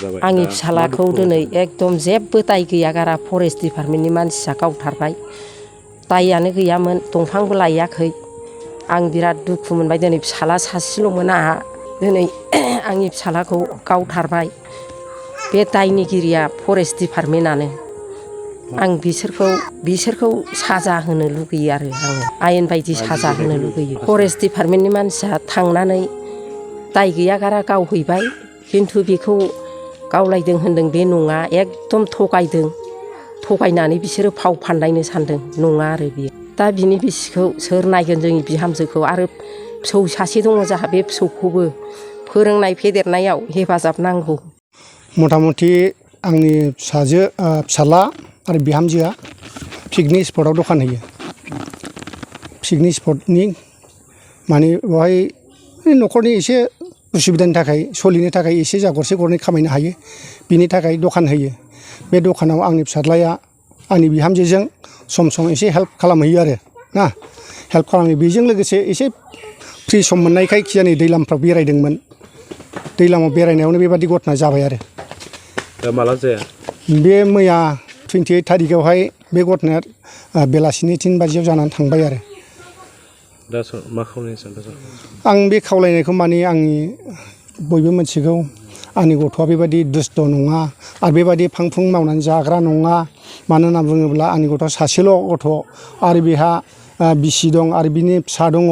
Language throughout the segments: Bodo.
आंनि फिसालाखौ दिनै एकदम जेबो दाय गैया गारा फरेस्ट डिपार्टमेन्टनि मानसिया गावथारबाय। दाययानो गैयामोन, दंफांबो लायाखै। आं बिराद दुखु मोनबाय दिनै फिसाला सासेल'मोन आंहा। दिनै आंनि फिसालाखौ गावथारबाय। बे दायनिगिरिया फरेस्ट डिपार्टमेन्टआनो। आं बिसोरखौ साजा होनो लुगैयो आरो आङो आयेन बायदि साजा होनो लुगैयो। फरेस्ट डिपार्टमेन्टनि मानसिया थांनानै दाय गैया गारा गावहैबाय, खिन्थु बेखौ गावलायदों होनदों बे नङा, एकदम थगायदों। थगायनानै बिसोरो फाव फान्दायनो सानदों, नङा आरो बियो। दा बिनि बिसिखौ सोर नायगोन जोंनि बिहामजोखौ? आरो फिसौ सासे दङ जोंहा, बे फिसौखौबो फोरोंनाय फेदेरनायाव हेफाजाब नांगौ। मथा मथि आंनि फिसाला आरो बिहामजोआ पिकनिक स्पटआव दखान होयो। पिकनिक स्पटनि माने बेवहाय न'खरनि एसे उसुबिदानि थाखाय सोलिनो थाखाय एसे जा गरसे गरनै खामायनो हायो, बिनि थाखाय दखान होयो। बे दखानाव आंनि फिसाज्लाया आंनि बिहामजोजों सम सम एसे हेल्प खालामहैयो आरो ना, हेल्प खालामो। बेजों लोगोसे एसे फ्रि सम मोननायखाय खिजानि दैलामफ्राव बेरायदोंमोन। दैलामाव बेरायनायावनो बेबादि घटना जाबाय आरो। दा माला जाया? बे मैया 28 थारिखआवहाय बे घटनाया बेलासिनि 3 बाजियाव जानानै थांबाय आरो। दा मा खावलायनो सानदों? आं बे खावलायनायखौ माने आंनि बयबो मिथिगौ, आंनि गथ'आ बेबायदि दुस्थ' नङा आरो बेबायदि फां फुं मावनानै जाग्रा नङा। मानो होनना बुङोब्ला आंनि गथ'आ सासेल' गथ' आरो बेहा बिसि दं आरो बिनि फिसा दङ।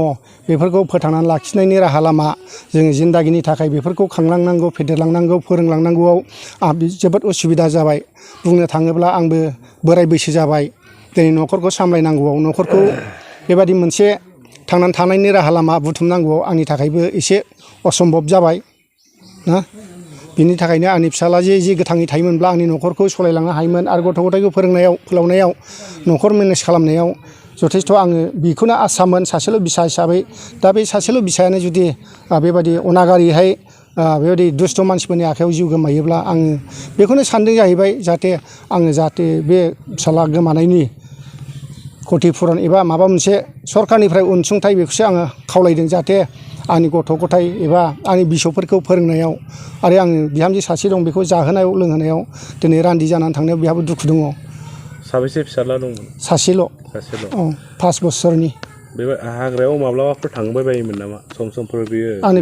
बेफोरखौ फोथांनानै लाखिनायनि राहा लामा जोङो जिन्दागिनि थाखाय बेफोरखौ खांलांनांगौ, फेदेरलांनांगौ, फोरोंलांनांगौआव आंहा जोबोद उसुबिदा जाबाय। बुंनो थाङोब्ला आंबो बोराय बैसो जाबाय। दिनै न'खरखौ सामलायनांगौआव, न'खरखौ बेबादि मोनसे थांनानै थानायनि राहा लामा बुथुमनांगौआव आंनि थाखायबो एसे असम्भब जाबाय ना। बिनि थाखायनो आंनि फिसाला जे गोथाङै थायोमोनब्ला आंनि न'खरखौ सालायलांनो हायोमोन आरो गथ' गथायखौ फोलावनायाव न'खर मेनेज खालामनायाव जथेस्थ' आङो बेखौनो आसामोन, सासेल' बिसा हिसाबै। दा बे सासेल' बिसायानो जुदि बेबायदि अनागारिहाय बेबायदि दुस्थ' मानसिफोरनि आखायाव जिउ गोमायोब्ला आङो बेखौनो सानदों जाहैबाय, जाहाथे बे फिसाला गोमानायनि क्षतिपुरन एबा माबा मोनसे सरखारनिफ्राय अनसुंथाइ बेखौसो आङो खावलायदों। जाहाथे आंनि गथ' गथाय एबा आंनि बिसौफोरखौ फोरोंनायाव आरो आङो बिहामजो सासे दं, बेखौ जाहोनायाव लोंहोनायाव दिनै रान्दि जानानै थांनायाव बेहाबो दुखु दङ। साबेसे फिसाला दंमोन? सासेल'। 5 बोसोरनि। बे हाग्रायाव माब्लाबाफोर थांबाय बायोमोन नामा सम समफोर बियो? आंनि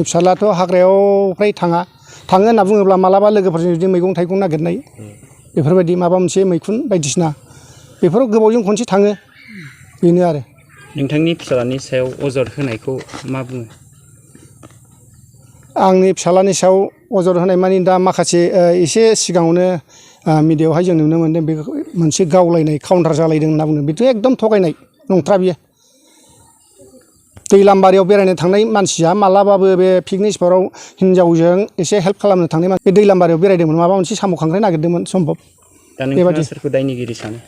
फिसालायाथ' हाग्रायाव फ्राय थाङो होनना बुङोब्ला मालाबा लोगोफोरजों जुदि मैगं थाइगं नागिरनाय, बेफोरबायदि माबा मोनसे मैखुन बायदिसिना, बेफोराव गोबावजों खनसे थाङो, बेनो आरो। नोंथांनि फिसालानि सायाव अजद होनायखौ मा बुङो? आंनि फिसालानि सायाव अजद होनाय मानि दा माखासे एसे सिगाङावनो मिडियायावहाय जों नुनो मोन्दों, बे मोनसे गावलायनाय काउन्टार जालायदों होनना बुंदों। बेथ' एकदम थगायनाय नंथारा बियो। दैलामबारियाव बेरायनो थांनाय मानसिया मालाबाबो बे पिकनिक स्पटआव हिनजावजों एसे हेल्प खालामनो थांनाय मानसि बे दैलामबारियाव बेरायदोंमोन, माबा मोनसे साम' खांख्राय नागिरदोंमोन सम्भब। दा नोंथाङा सोरखौ दायनिगिरि सानो?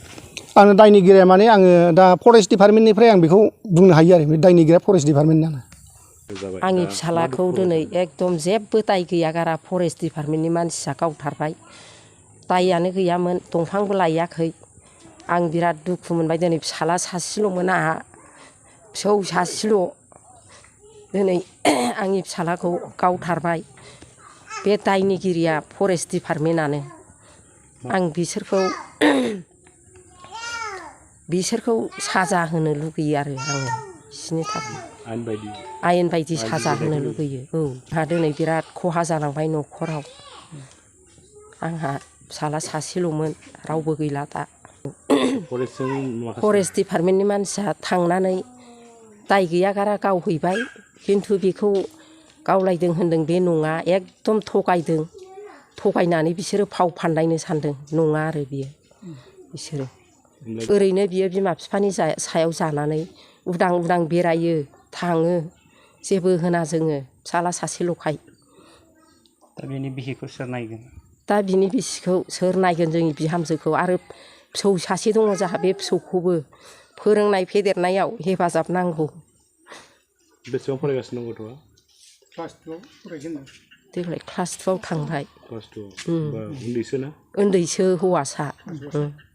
आङो दायनिगिरिया माने आङो दा फरेस्ट डिपार्टमेन्टनिफ्राय आं बेखौ बुंनो हायो आरो, बे दायनिगिरिया फरेस्ट डिपार्टमेन्टआनो। आंनि फिसालाखौ दिनै एकदम जेबो दाय गैया गारा फरेस्ट डिपार्टमेन्टनि मानसिया गावथारबाय। दाययानो गैयामोन, दंफांबो लायाखै। आं बिराद दुखु मोनबाय दिनै फिसाला सासेल'मोन आंहा, फिसौ सासेल'। दिनै आंनि फिसालाखौ गावथारबाय। बे दायनिगिरिया फरेस्ट डिपार्टमेन्टआनो। आं बिसोरखौ साजा होनो लुगैयो आरो आङो बिसोरनि थाखाय आयेन बायदि साजा होनो लुगैयो। औ, आंहा दिनै बिराद खहा जालांबाय न'खराव। आंहा फिसाला सासेल'मोन, रावबो गैला दा। फरेस्ट डिपार्टमेन्टनि मानसिया थांनानै दाय गैया गारा गावहैबाय, खिन्थु बेखौ गावलायदों होनदों बे नङा, एकदम थगायदों। थगायनानै बिसोरो फाव फान्दायनो सानदों, नङा आरो बियो। बिसोरो ओरैनो बियो बिमा बिफानि सायाव जानानै उदां उदां बेरायो, थाङो, जेबो होना जोङो, फिसाला सासेल'खाय। दा बेनि बिसिखौ सोर नायगोन? दा बिनि बिसिखौ सोर नायगोन जोंनि बिहामजोखौ? आरो फिसौ सासे दङ जोंहा, बे फिसौखौबो फोरोंनाय फेदेरनायाव हेफाजाब नांगौ। बेसेबां फरायगासिनो दं गथ'आ? क्लास 2आव फरायजेनदों। देग्लाय क्लास 2आव थांबाय। क्लास 2 उन्दैसो ना? उन्दैसो, हौवासा।